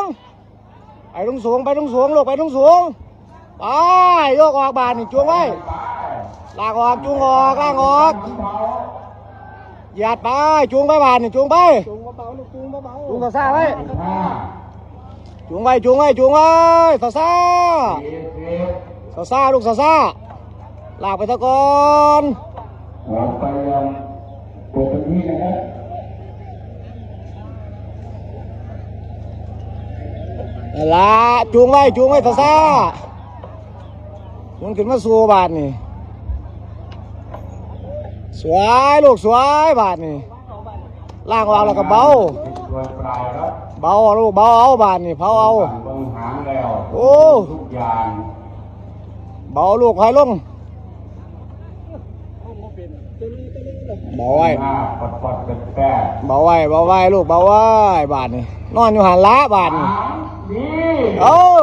ງ ໄປສູງໆ ໄປສູງໆ ລູກ ໄປສູງໆ ໄປ ຍົກອອກບາດນີ້ ຈູງໄວ້ ລາກອອກ ຈູງອອກ ລາກອອກ ຢຽດໄປ ຈູງໄປບາດນີ້ ຈູງໄປ ຈູງເບົາໆ ລູກ ຈູງເບົາໆ ຈູງຊ້າໆໄວ້ ຈູງໄວ້ ຈູງໄວ້ ຈູງໄວ້ ຊ້າໆ ຊ້າໆ ລູກ ຊ້າໆ ລາກໄປຊະກ່ອນ ອອກໄປຢ່າງປົກກະຕິນະຄັບ ນັ້ນລະ ຈູງໄວ້ ຈູງໄວ້ຊ້າໆ ໝູນຂຶ້ນມາສູ່ບາດນີ້ ສວຍລູກ ສວຍບາດນີ້ ລ້າງອອກແລ້ວກໍເບົາ ເບົາເອົາລູກ ເບົາເອົາບາດນີ້ ເຜົາເອົາ ໂອ້ ເບົາລູກ ຖອຍລົງ ເບົາໄວ້ ເບົາໄວ້ ເບົາໄວ້ລູກ ເບົາໄວ້ບາດນີ້ ນອນຢູ່ຫັ້ນລະບາດນີ້ ເອົາ